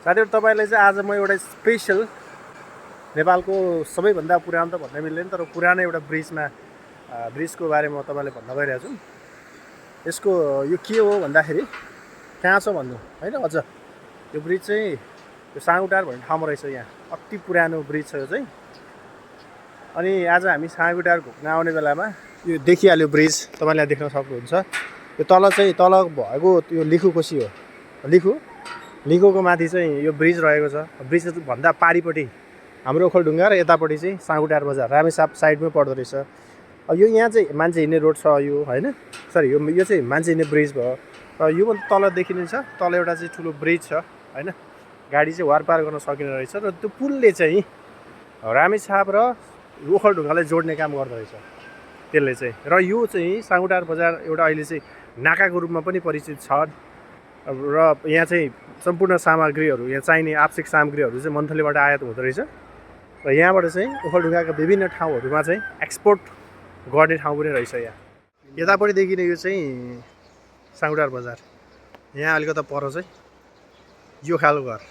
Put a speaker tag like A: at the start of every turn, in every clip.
A: साथीहरु तपाईलाई चाहिँ आज म एउटा स्पेशल नेपालको सबैभन्दा पुरानो त भन्न मिल्दैन तर पुरानो एउटा ब्रिजको बारेमा तपाईलाई भन्न गइरहेको छु। यसको यो के हो भन्दाखेरि कहाँ छ भन्नु हैन। अझ यो ब्रिज चाहिँ यो साँगुटार भन्ने ठाउँमा रहेछ। यहाँ अति पुरानो ब्रिज छ यो चाहिँ। अनि आज हामी साँगुटार घुम्न आउने बेलामा यो देखिहाल्यो ब्रिज तपाईले देख्न सक्नुहुन्छ। यो तल भएको त्यो लिखुकोसी हो। लिखुको माथि चाहिँ यो ब्रिज रहेको छ। ब्रिज भन्दा पारिपट्टि हाम्रो ओखलढुङ्गा र यतापट्टि चाहिँ साँगुटार बजार रामेछाप साइडमै पर्दो रहेछ। यो यहाँ चाहिँ मान्छे हिँड्ने रोड छ यो हैन। सरी यो चाहिँ मान्छे हिँड्ने ब्रिज भयो। र यो पनि तल देखिने छ। तल एउटा चाहिँ ठुलो ब्रिज छ हैन। गाडी चाहिँ वारपार गर्न सकिने रहेछ र त्यो पुलले चाहिँ रामेछाप र ओखलढुङ्गालाई जोड्ने काम गर्दो रहेछ त्यसले चाहिँ। र यो चाहिँ साँगुटार बजार एउटा अहिले चाहिँ नाकाको रूपमा पनि परिचित छ। र यहाँ चाहिँ सम्पूर्ण सामग्रीहरू यहाँ चाहिने आवश्यक सामग्रीहरू चाहिँ मन्थलीबाट आयात हुँदो रहेछ। र यहाँबाट चाहिँ ओखलढुङ्गाका विभिन्न ठाउँहरूमा चाहिँ एक्सपोर्ट गर्ने ठाउँ पनि रहेछ। यहाँ यतापट्टिदेखि नै यो चाहिँ साँगुटार बजार। यहाँ अलिकता पर चाहिँ यो खालको घर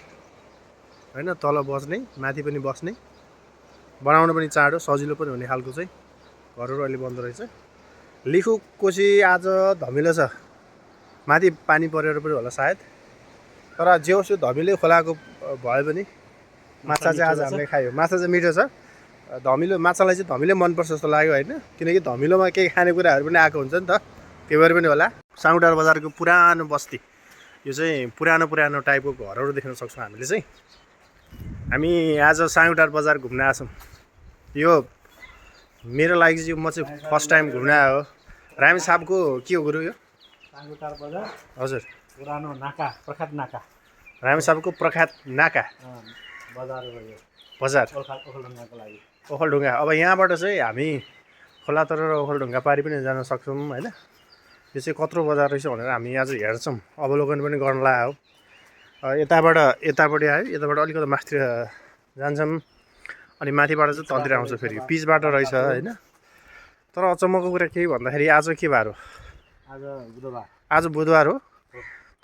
A: हैन। तल बस्ने माथि पनि बस्ने बनाउन पनि चाँडो सजिलो पनि हुने खालको चाहिँ घरहरू अहिले बन्द रहेछ। लिखुकोसी आज धमिलो छ। माथि पानी परेर पनि होला सायद। तर जे होस् यो धमिलो खोलाको भए पनि माछा चाहिँ आज हामीले खायो। माछा चाहिँ मिठो छ। धमिलो माछालाई चाहिँ धमिलो मनपर्छ जस्तो लाग्यो हैन। किनकि धमिलोमा केही खानेकुराहरू पनि आएको हुन्छ नि त। त्यही भएर पनि होला। साँगुटार बजारको पुरानो बस्ती यो चाहिँ पुरानो टाइपको घरहरू देख्न सक्छौँ हामीले चाहिँ। हामी आज साँगुटार बजार घुम्न आछौँ। यो मेरो लागि चाहिँ म चाहिँ फर्स्ट टाइम घुम्न आयो। रामेछापको के हो गुरु यो?
B: साँगुटार बजार
A: हजुर।
B: पुरानो नाका प्रख्यात नाका
A: रामेछापको प्रख्यात नाका
B: बजार हो यो।
A: बजार
B: ओखलढुङ्गाको लागि।
A: ओखलढुङ्गा। अब यहाँबाट चाहिँ हामी खोलातर र ओखलढुङ्गा पारि पनि जान सक्छौँ हैन। यो चाहिँ कत्रो बजार रहेछ भनेर हामी आज हेर्छौँ। अवलोकन पनि गर्न लाग्यो। यतापट्टि आयो। यताबाट अलिकति माथितिर जान्छौँ। अनि माथिबाट चाहिँ तलतिर आउँछ फेरि पिच बाटो रहेछ हैन। तर अचम्मको कुरा के भन्दाखेरि आज के बार हो? आज बुधबार हो।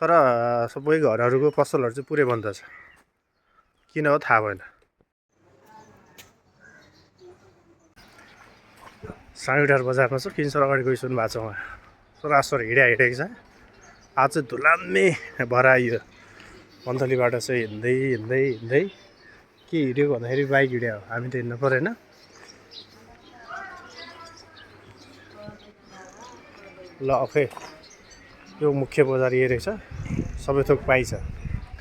A: तर सबै घरहरूको पसलहरू चाहिँ पुरै बन्द छ। किन हो थाहा भएन। साँगुटार बजारमा छ। किनसर अगाडि गइसक्नु भएको छ। उहाँ सरासर हिँडेको छ। आज चाहिँ धुलाम्मे भएर आइयो। मन्थलीबाट चाहिँ हिँड्दै के हिँड्यो भन्दाखेरि बाइक हिँड्यो। हामी त हिँड्नु परेन। ल अफे यो मुख्य बजार यही रहेछ। सबै थोक पाइन्छ।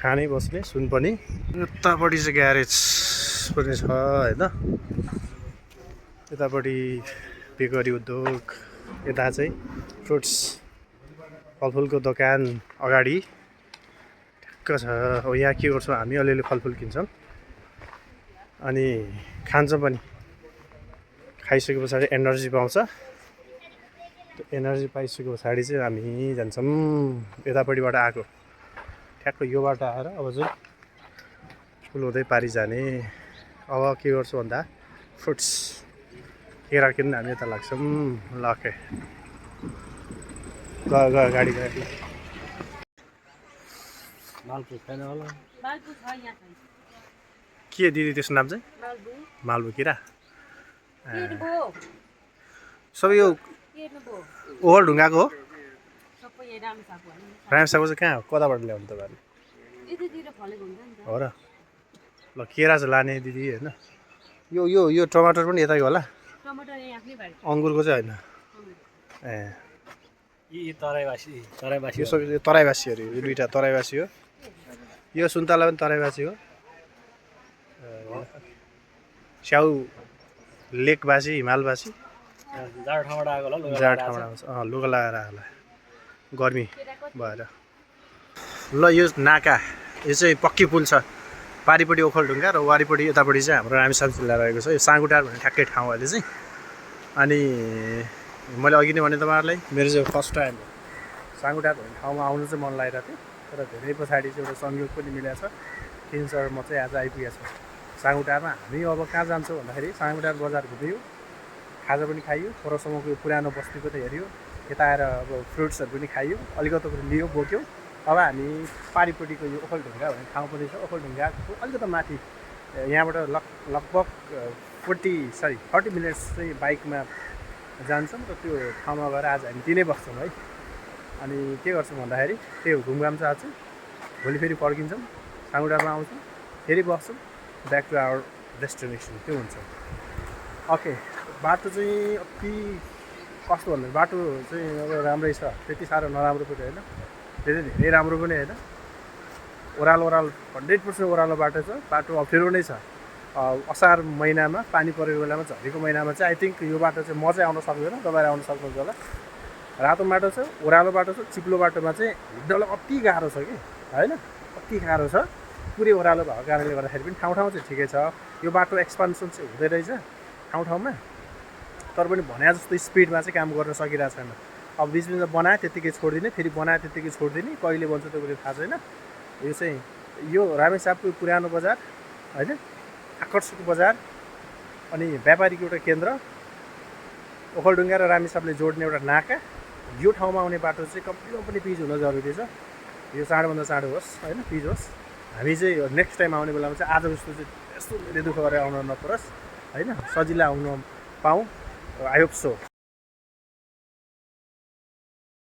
A: खाने बस्ने सुन पनि। यतापट्टि चाहिँ ग्यारेज पनि छ हैन। यतापट्टि बेकरी उद्योग। यता चाहिँ फ्रुट्स फलफुलको दोकान अगाडि ठ्याक्क छ। हो यहाँ के गर्छौँ हामी अलिअलि फलफुल किन्छौँ अनि खान्छौँ पनि। खाइसके पछाडि एनर्जी पाउँछ। त्यो एनर्जी पाइसके पछाडि चाहिँ हामी जान्छौँ यतापट्टिबाट आएको ठ्याक्क यो बाटो आएर अब चाहिँ पुल हुँदै पारि जाने। अब के गर्छु भन्दा फ्रुट्स केरा किन्न हामी यता लाग्छौँ। ल ओके गयो गाडी के दिदी त्यसको नाम चाहिँ? मालबु किरा। सबै यो ओखलढुङ्गाको हो? रामेछापको चाहिँ कहाँ हो? कताबाट ल्याउनु तपाईँहरूले? हो र। ल केरा चाहिँ लाने दिदी होइन। यो टमाटर पनि यतै होला? अङ्गुरको चाहिँ होइन? यो सबै तराईवासीहरू। यो दुइटा तराईवासी हो। यो सुन्तला पनि तराईवासी हो। स्याउ लेकवासी हिमालवासी।
B: जाडो ठाउँबाट आएको होला।
A: लुगा लगाएर होला गर्मी भएर। ल यो नाका यो चाहिँ पक्की पुल छ। पारिपट्टि ओखलढुङ्गा र वारिपट्टि यतापट्टि चाहिँ हाम्रो रामेछाप जिल्ला रहेको छ। यो साँगुटार भन्ने ठ्याक्कै ठाउँ अहिले चाहिँ। अनि मैले अघि नै भने तपाईँहरूलाई मेरो चाहिँ फर्स्ट टाइम हो साँगुटार भन्ने ठाउँमा आउनु चाहिँ मन लागिरहेको थियो। तर धेरै पछाडि चाहिँ एउटा संयोग पनि मिलेको छ। किनसर म चाहिँ आज आइपुगेको छु साँगुटारमा। हामी अब कहाँ जान्छौँ भन्दाखेरि साँगुटार बजार घुम्यो, खाजा पनि खाइयो, परसम्मको पुरानो बस्ती पनि हेऱ्यो, यता आएर अब फ्रुट्सहरू पनि खाइयो, अलिकति पनि लियो बोक्यो। अब हामी पारिपट्टिको यो ओखलढुङ्गा भन्ने ठाउँ पनि छ। ओखलढुङ्गाको अलिकति माथि यहाँबाट लगभग 30 मिनट्स चाहिँ बाइकमा जान्छौँ र त्यो ठाउँमा गएर आज हामी तिनै बस्छौँ है। अनि के गर्छौँ भन्दाखेरि त्यही हो, घुमघाम छ आज। भोलि फेरि फर्किन्छौँ, साङ्गुडामा आउँछौँ, फेरि बस्छौँ, ब्याक टु आवर डेस्टिनेसन। त्यो हुन्छ। ओके, बाटो चाहिँ अति कस्तो भन्दा बाटो चाहिँ अब राम्रै छ, त्यति साह्रो नराम्रो पनि होइन, त्यति धेरै राम्रो पनि होइन। ओह्रालो 100% ओह्रालो बाटो छ। बाटो अप्ठ्यारो नै छ। असार महिनामा पानी परेको बेलामा, झरीको महिनामा चाहिँ आई थिङ्क यो बाटो चाहिँ म चाहिँ आउन सक्दैन, तपाईँहरू आउन सक्नुहुन्छ होला। रातो बाटो छ, ओह्रालो बाटो छ। चिप्लो बाटोमा चाहिँ हिँड्नलाई अति गाह्रो छ कि होइन, अति गाह्रो छ। पुरै ओह्रालो भएको कारणले गर्दाखेरि पनि ठाउँ चाहिँ ठिकै छ। यो बाटो एक्सपान्सन चाहिँ हुँदै रहेछ ठाउँमा, तर पनि भने जस्तो स्पिडमा चाहिँ काम गर्न सकिरहेको छैन। अब बिचबिचमा बनायो त्यत्तिकै छोडिदिने, फेरि बनायो त्यत्तिकै छोडिदिने, कहिले बन्छ त्यो कुरो थाहा छैन। यो चाहिँ यो रामेछापको पुरानो बजार होइन, आकर्षक बजार अनि व्यापारीको एउटा केन्द्र, ओखलढुङ्गा र रामेछापले जोड्ने एउटा नाका। यो ठाउँमा आउने बाटो चाहिँ कम्तीमा पनि पिच हुन जरुरी छ। यो चाँडोभन्दा चाँडो होस् होइन, पिच होस्। हामी चाहिँ नेक्स्ट टाइम आउने बेलामा चाहिँ आज जस्तो चाहिँ यस्तो धेरै दुःख गरेर आउन नपरोस् होइन, सजिलै आउन पाऊँ। I hope so.